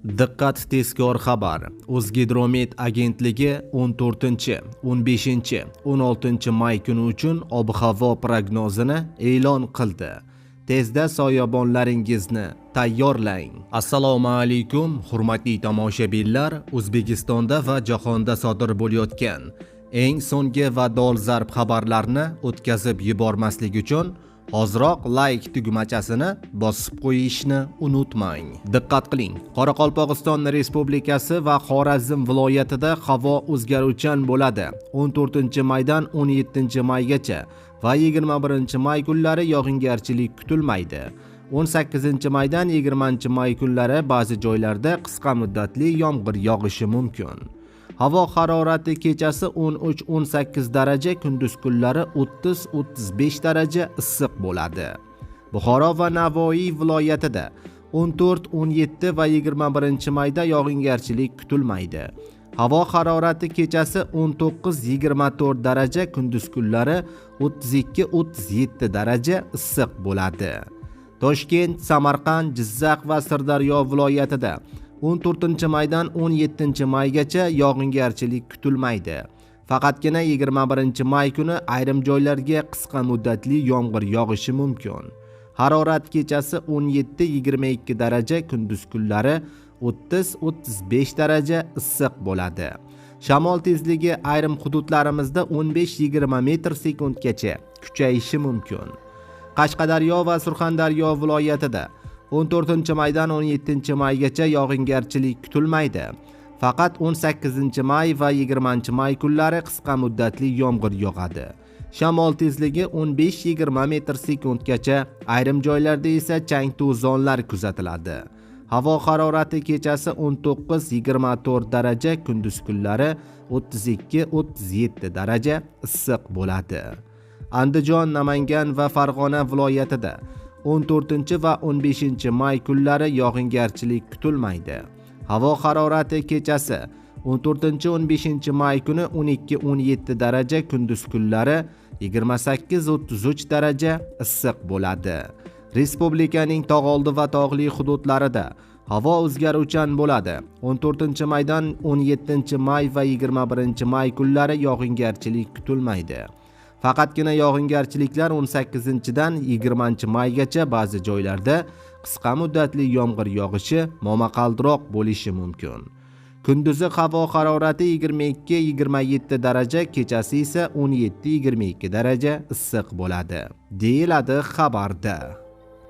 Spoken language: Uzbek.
Diqqat, tezkor xabar! O'zgidromet agentligi 14, 15, 16 may kuni uchun ob-havo prognozini e'lon qildi. Tezda soyabonlaringizni tayyorlang. Assalomu alaykum, hurmatli tomoshabinlar. O'zbekistonda va jahonda sodir bo'layotgan eng so'nggi va dolzarb xabarlarni o'tkazib yubormaslik uchun hoziroq like tugmachasini bosib qo'yishni unutmang. Diqqat qiling. Qoraqalpog'iston Respublikasi va Xorazm viloyatida havo o'zgaruvchan bo'ladi. 14 maydan 17 maygacha va 21 may kunlari yog'ingarchilik kutilmaydi. 18 maydan 20 may kunlari ba'zi joylarda qisqa muddatli yomg'ir yog'ishi mumkin. Havo harorati kechasi 13-18 daraja, kunduz kunlari 30-35 daraja issiq bo'ladi. Buxoro va Navoiy viloyatida 14, 17 va 21 mayda yog'ingarchilik kutilmaydi. Havo harorati kechasi 19-24 daraja, kunduz kunlari 32-37 daraja issiq bo'ladi. Toshkent, Samarqand, Jizzax va Sirdaryo viloyatida 14 maydan 17 maygacha yog'ingarchilik kutilmaydi. Faqatgina 21 may kuni ayrim joylarga qisqa muddatli yomg'ir yog'ishi mumkin. Harorat kechasi 17-22 daraja, kunduz kunlari 30-35 daraja issiq bo'ladi. Shamol tezligi ayrim hududlarimizda 15-20 metr sekundgacha kuchayishi mumkin. Qashqadaryo va Surxondaryo viloyatida 14 maydan 17 maygacha yog'ingarchilik kutilmaydi. Faqat 18 may va 20 may kunlari qisqa muddatli yomg'ir yog'adi. Shamol tezligi 15-20 metr sekundgacha, ayrim joylarda esa chang to'zonlar kuzatiladi. Havo harorati kechasi 19-24 daraja, kunduz kunlari 32-37 daraja issiq bo'ladi. Andijon, Namangan va Farg'ona viloyatida 14 va 15 may kunlari yog'ingarchilik kutilmaydi. Havo harorati kechasi 14-15 may kuni 12-17 daraja, kunduz kunlari 28-33 daraja issiq bo'ladi. Respublikaning tog'oldi va tog'li hududlarida havo o'zgaruvchan bo'ladi. 14 maydan 17 may va 21 may kunlari yog'ingarchilik kutilmaydi. Faqatgina yog'ingarchiliklar 18 dan 20 maygacha ba'zi joylarda qisqa muddatli yomg'ir yog'ishi, momaqaldiroq bo'lishi mumkin. Kunduzi havo harorati 22-27 daraja, kechasi esa 17-22 daraja issiq bo'ladi, deyiladi xabarda.